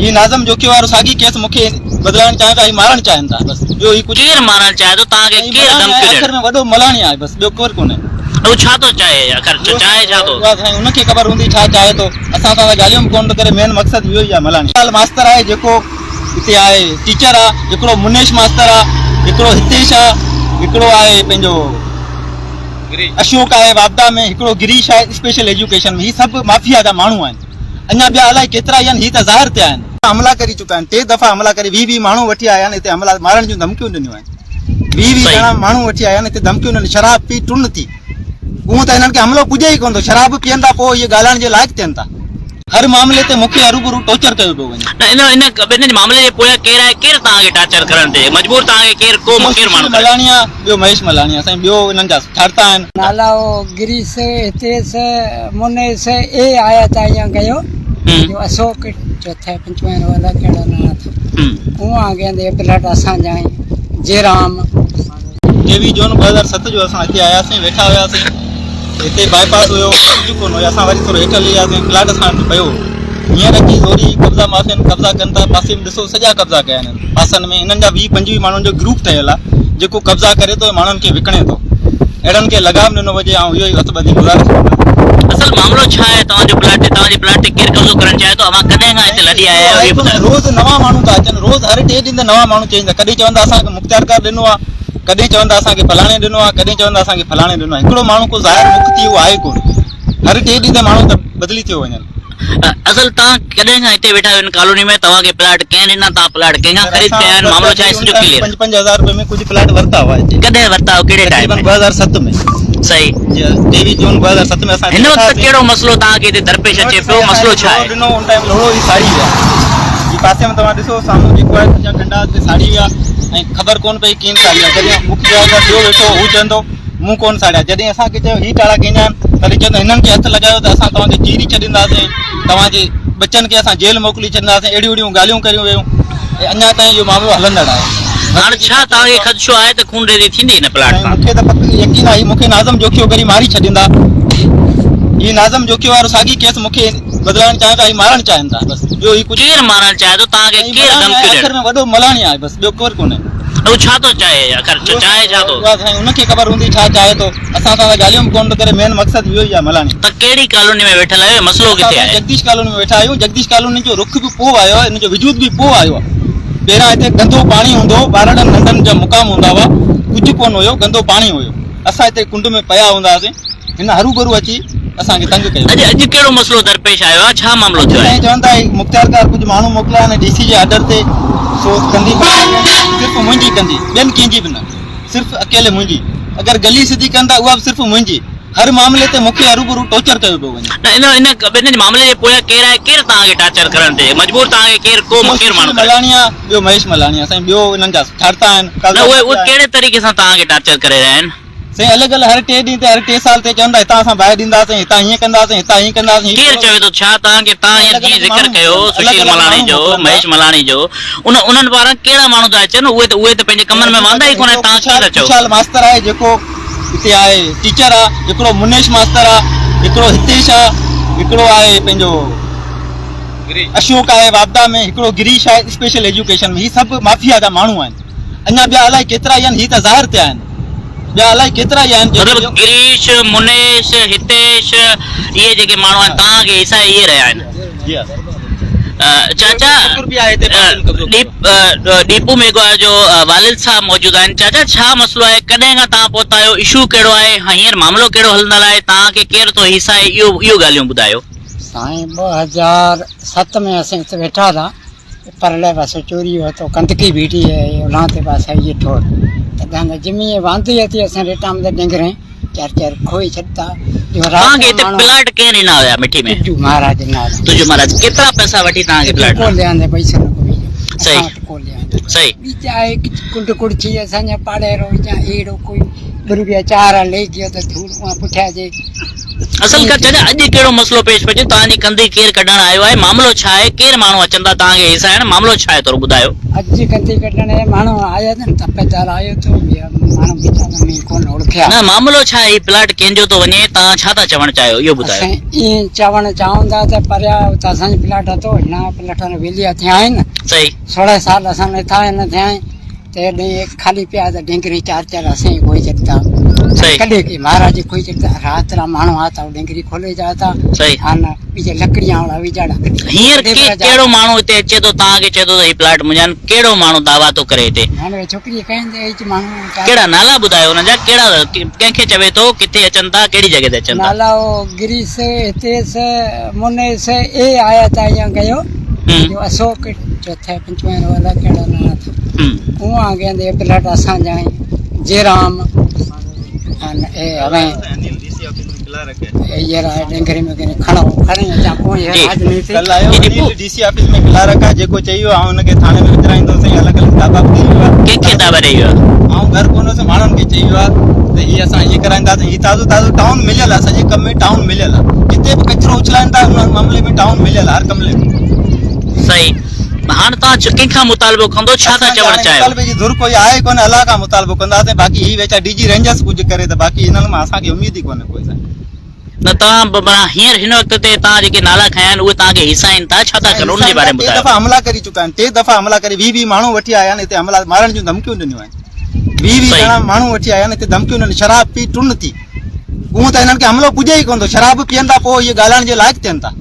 هي ناظم جوکيو وارو ساڳي ڪيس مون کي بدلائڻ چاهين ٿا، هي مارڻ چاهين ٿا بس ٻيو هي ڪجهه. ڪير مارڻ چاهي ٿو توهان کي ڪير ڌمڪيون ڏيڻ. آخر ۾ وڏو ملاڻي آهي بس ٻيو ڪير ڪونهي. هو ڇا ٿو چاهي آخر چاهي ڇا ٿو. اها سائين ان کي خبر هوندي ڇا چاهي ٿو اسان سان ته ڳالهيون به ڪونه ٿو ڪري مين مقصد اهو ئي آهي ملاڻي. لال ماستر آهي جيڪو هتي آهي ٽيچر آهي هڪڙو منيش ماستر آهي هڪڙو هتيش آهي هڪڙو آهي پنهنجو اشوڪ آهي واپڊا ۾ هڪڙو گريش آهي اسپيشل ايجوڪيشن ۾ هي سڀ مافيا جا ماڻهو آهن. اڃا ٻيا الائي ڪيترا ئي آهن، هي ته ظاهر ٿيا آهن. حملا ڪري چڪا آهن، ٽي دفعا حملا ڪري ويهه ويهه ماڻهو وٺي آيا آهن هتي حملا مارڻ جون ڌمڪيون ڏنيون آهن، ويهه ويهه ڄڻا ماڻهو وٺي آيا آهن هتي ڌمڪيون ڏنيون، شراب پي ٽن ٿي، اونء ته هنن کي حملو پڄي ئي ڪونه ٿو، شراب پيئن ٿا پوء اهي ڳالهائڻ جي لائق ٿين ٿا. هر معاملي تي مون کي هروڀرو ٽارچر ڪيو پيو وڃي. نه ان ان ٻنهي معاملي جي پويان ڪير آهي، ڪير توهان کي ٽارچر ڪرڻ تي مجبور توهان کي ڪير ڪو ڪير ماڻهو ڪري. ملاڻي آ ٻيو مهيش ملاڻي آ سائين ٻيو انهن جا ڇاڙتا آهن. نالا او گريس هتيس منيس اي آيا تا ايان گيو جو اشوڪ چوٿي پنجوين رو الاء ڪهڙو ناڻا اٿو اون آگيندي پلاٽ اسان جا آهن جيرام. 23 جون 2007 جو اسان هتي آياسين ويٺا هياسين هتي باء پاس هيو ڪجهه ڪونه هيو اسان وري ٿورو هيٺ هلي وياسين پلاٽ اسان وٽ پيو هو هينئر اچي زوري قبضا مافين قبضا ڪن ٿا پاسي ۾ ڏسو سڄا قبضا ڪيا آهن پاسن ۾ انهن جا 20 25 ماڻهن جو گروپ ٺهيل آهي جيڪو قبضا ڪري ٿو ۽ ماڻهن کي وڪڻي ٿو اهڙن کي لغام ڏنو وڃي آئون اهو ئي هٿ ٻڌي گذارش ڪندس. اصل معاملو ڇا آهي توهان جو پلاٽ تي توهان جي پلاٽ تي ڪير قبضو ڪرڻ چاهي ٿو اوهان ڪڏهن کان هتي لڏي آيا آهيو اهو ٻڌايو. روز نوان ماڻهو ٿا اچن روز هر ٽي ڏينهن تي نوان ماڻهو چين ٿا ڪڏهن چون ٿا اسان کي مختيارڪار ڏنو آهي ڪڏهن چون ٿا اسان کي فلاڻي ڏنو آهي ڪڏهن چون ٿا اسان کي فلاڻي ڏنو آهي هڪڙو ماڻهو ڪو ظاهر مک ٿي اهو آهي ڪونه هر ٽي ڏينهن تي ماڻهو ته بدلي ٿيو وڃن. اصل توهان ڪڏهن کان هتي ويٺا آهيو هن ڪالوني ۾ توهان کي پلاٽ ڪنهن ڏنا توهان پلاٽ ڪنهن کان خريد ڪيا آهن معاملو ڇا آهي سڄو ڪليئر. پنج پنج هزار روپيه ۾ ڪجهه پلاٽ ورتا هئا هتي. ڪڏهن ورتا هئا ڪهڙي ٽائيم ۾؟ تقريبن 2007 ۾. صحيح. جي 23 جون 2007 ۾ اسان هن وقت ڪهڙو مسئلو توهان کي هتي درپيش اچي پيو مسئلو ڇا آهي؟ ڏنو ان ٽائيم لوڙهو هي ساڙي ويا هي پاسي ۾ توهان ڏسو سامهون جيڪو آهي سڄا ڪنڊا هتي ساڙي ويا ۽ خبر ڪونه پئي ڪين ساڙي ويا جڏهن مک جوابدار ٻيو ويٺو هو چوندو مون ڪونه ساڙيا. جڏهن اسان کي چيو هي ٽاڙا ڪنهن جا آهن؟ تڏهن چيو ته هنن کي هٿ لڳايو ته اسان توهان کي چيري ڇڏينداسين، توهان جي ٻچن کي اسان جيل موڪلي ڇڏينداسين، اهڙيون اهڙيون ڳالهيون ڪريون ويون ۽ اڃا تائين اهو معاملو هلندڙ آهي. هاڻ ڇا توهان کي خدشو آهي ته خونريزي ٿيندي هن پلاٽ سائين تان؟ مون کي ته پڪ يقين آهي هي مون کي ناظم جوکيو ڪري ماري ڇڏيندا. هي ناظم جوکيو وارو ساڳي ڪيس مون کي بدلائڻ چاهين ٿا، هي مارڻ چاهين ٿا بس ٻيو هي ڪجهه. ڪير مارڻ چاهي ٿو؟ توهان کي سائين ڪير ملاڻي آهي ڌمڪيون ڏيڻ. آخر ۾ وڏو ملاڻي آهي بس ٻيو ڪير ڪونهي. هو ڇا ٿو چاهي آخر چاهي ڇا ٿو؟ اها سائين ان کي خبر هوندي ڇا چاهي ٿو اسان سان ته ڳالهيون به ڪونه ٿو ڪري مين مقصد اهو ئي آهي ملاڻي. ته ڪهڙي ڪالوني ۾ ويٺل آهيو ۽ مسئلو ڪٿي اسان آهي؟ جگديش ڪالوني ۾ ويٺا آهيون جگديش ڪالوني جو رخ به پوء آيو آهي ان جو وجود به پوء آيو آهي پهريان هتي گندو پاڻي هوندو هو ٻارڙن ننڍن جا مقام هوندا هئا ڪجهه ڪونه هيو گندو پاڻي هيو اسان هتي ڪنڊ ۾ پيا هوندا هئاسين هن هروڀرو اچي اسان کي تنگ ڪيو. اڄ اڄ ڪهڙو مسئلو درپيش آيو آهي ڇا معاملو ٿيو آهي؟ سائين چون ٿا هي مختيارڪار ڪجهه ماڻهو موڪليا آهن ڊي سي جي آرڊر تي سو ڪندي صرف منهنجي ڪندي ٻين ڪنهن جي به نه صرف اڪيلي منهنجي اگر گلي سڌي ڪن ٿا اها به صرف منهنجي هر معاملي تي مون کي هروڀرو ٽارچر ڪيو پيو وڃي. نه ان ان ٻنهي معاملي جي پويان ڪير آهي ڪير توهان کي ٽارچر ڪرڻ تي مجبور توهان کي ڪير ڪو ڪير ماڻهو ڪري؟ ملاڻي آ ٻيو مهيش ملاڻي آ سائين ٻيو انهن جا ڇاڙتا آهن نه اهي اهي ڪهڙي طريقي سان توهان کي ٽارچر ڪري رهيا آهن؟ سائين الڳ الڳ هر ٽي ڏينهن تي هر ٽي سال تي چون ٿا هتان اسان باهه ڏينداسين هتان هيئن ڪنداسين هتان هيئن ڪنداسين ڪير چوي ٿو ڇا توهان کي توهان هينئر جيئن ذڪر ڪيو سشيل ملاڻي جو مهيش ملاڻي جو ان انهن پاران ڪهڙا ماڻهو ٿا اچن اهي ته اهي ته پنهنجي ڪمن ۾ واندا ئي ڪونه توهان ڪيئن ٿا چئو. خوشحال ماستر آهي جيڪو هتي آهي ٽيچر آ هڪڙو منيش ماستر آ هڪڙو هتيش آ هڪڙو آهي پنهنجو اشوڪ آهي واپڊا ۾ هڪڙو گريش آهي اسپيشل ايجوڪيشن ۾ هي سڀ مافيا جا ماڻهو آهن اڃا ٻيا الائي ڪيترا ئي آهن هي ته ظاهر ٿيا آهن. ٻيا الائي ڪيترا ئي آهن جيڪي مطلب گريش، منيش، هتيش اهي جيڪي ماڻهو آهن توهان کي هيسائي اهي رهيا آهن. جي ها. چاچا ڏيپو ميگهواڙ جو والد صاحب موجود آهن چاچا ڇا مسئلو آهي ڪڏهن کان توهان پهتا آهيو اشو ڪهڙو آهي هينئر معاملو ڪهڙو هلندڙ آهي توهان کي ڪير ٿو هيسائي اهو اهو ڳالهيون ٻڌايو. سائين 2007 ۾ اسين اتي ويٺا هئا پرلي پاسي چوري هو تو ڪندڪي بيٺي هي اولهان تي پاسي هي ٺوڙ ته ڏهن جمي واندي هتي اسان ريٽا ۾ ڊنگرين چار چار کوئي ڇڏتا جو رات توهان کي هتي پلاٽ ڪنهن ڏنا هيا مٺي ۾ تجو مهاراج ڏنا تجو مهاراج ڪيترا پئسا وٺي توهان کي پلاٽ ڪو ليان پئسا نه ڪو صحيح ڪو ليان صحيح ٻي چاهي ڪنڊ ڪڙڇي اسان جا پاڙي رو يا اهڙو ڪوئي ٻه روپيا چار لي گيو ته ڌوڙ اها پٺيا جي اصل کان چاچا اڄ ڪهڙو مسئلو پيش پيو اچي توهان جي ڪنڌي ڪير ڪڍڻ آيو آهي معاملو ڇا آهي ڪير ماڻهو اچن ٿا توهان کي هيسائڻ معاملو ڇا آهي ٿورو ٻڌايو. اڄ جي ڪنڌي ڪڍڻ اهي ماڻهو آيا ته تپيدار آيو ٿو ٻيا ماڻهو بيٺا ته مين ڪونه اوڙکيا. نه معاملو ڇا آهي هي پلاٽ ڪنهن جو ٿو وڃي توهان ڇا ٿا چوڻ چاهيو اهو ٻڌايو. اسين ائين چوڻ چاهون ٿا ته پريا ته اسان جي پلاٽ اٿو هن پلاٽ ۾ ويليا ٿيا آهن صحيح. 16 سال اسان نه ٿا نه ٿيا آهن ته ڏينهن خالي پيا ته ڊينگري چار چار اسين کوئي ڇڏتا صحيح. ڪڏهن ڪي مهاراج کوئي ڇڏتا رات را ماڻهو آتا ڊينگري کولي جاتا صحيح. آن وچ لڪڙيان وارا وجاڙا هينئر ڪهڙو ماڻهو هتي اچي ٿو توهان کي چئي ٿو ته هي پلاٽ منهنجا آهن ڪهڙو ماڻهو دعويٰ ٿو ڪري هتي؟ هاڻي ڇوڪري ڪهين ته هي ماڻهو ڪهڙا نالا ٻڌايو انهن جا ڪهڙا ڪنهن کي چوي ٿو ڪٿي اچن ٿا ڪهڙي جڳهه تي اچن ٿا؟ نالا هو گريس هتيس منيس اي آيا ته ائين ڪيو جو اشوڪ چوٿي پنجوين رو الائي ڪهڙا نالا اٿا اها ڪهندي پلاٽ اسان جا آهن جيرام اي هوين ڊي سي آفيس ۾ ڪلارڪ آهي جيڪو چئي ويو آئون ان کي ٿاڻي ۾ وچرائيندو سائين الڳ الڳ دعويٰ به ڏئي ويو آهي ڪنهن کي دعويٰ ڏئي ويو آهي آئون گهر ڪونه هوس ماڻهن کي چئي ويو آهي ته هي اسان ائين ڪرائينداسين هي تازو تازو ٽائون مليل آهي سڄي ڪم ۾ ٽائون مليل آهي جتي به ڪچرو اڇلائن ٿا ان معاملي ۾ ٽائون مليل آهي هر ڪملي ۾ صحيح هاڻ توهان ڪنهن کان مطالبو ڪندو ڇا ٿا چوڻ چاهيو مطالبي جي ڌر ڪوئي آهي ڪونه الله کان مطالبو ڪنداسين باقي هي ويچا ڊي جي رينجرس ڪجهه ڪري ته باقي هنن مان اسان کي اميد ئي ڪونه ڪوئي سائين نه توهان معنيٰ هينئر هن وقت تي توهان جيڪي نالا کنيا آهن اهي توهان کي هيسائين ٿا ڇا ٿا ڪن ان جي باري ۾ ٽي ٻڌايو. دفعا حملا ڪري چڪا آهن ٽي دفعا حملا ڪري 20 20 ماڻهو وٺي آيا آهن هتي حملا مارڻ جون ڌمڪيون ڏنيون آهن 20 20 ڄڻا ماڻهو وٺي آيا آهن هتي ڌمڪيون ڏنيون شراب پي ٽن ٿي اونء ته هنن کي حملو پڄي ئي ڪونه ٿو شراب پيئن ٿا پوء اهي ڳالهائڻ جي لائق ٿين ٿا.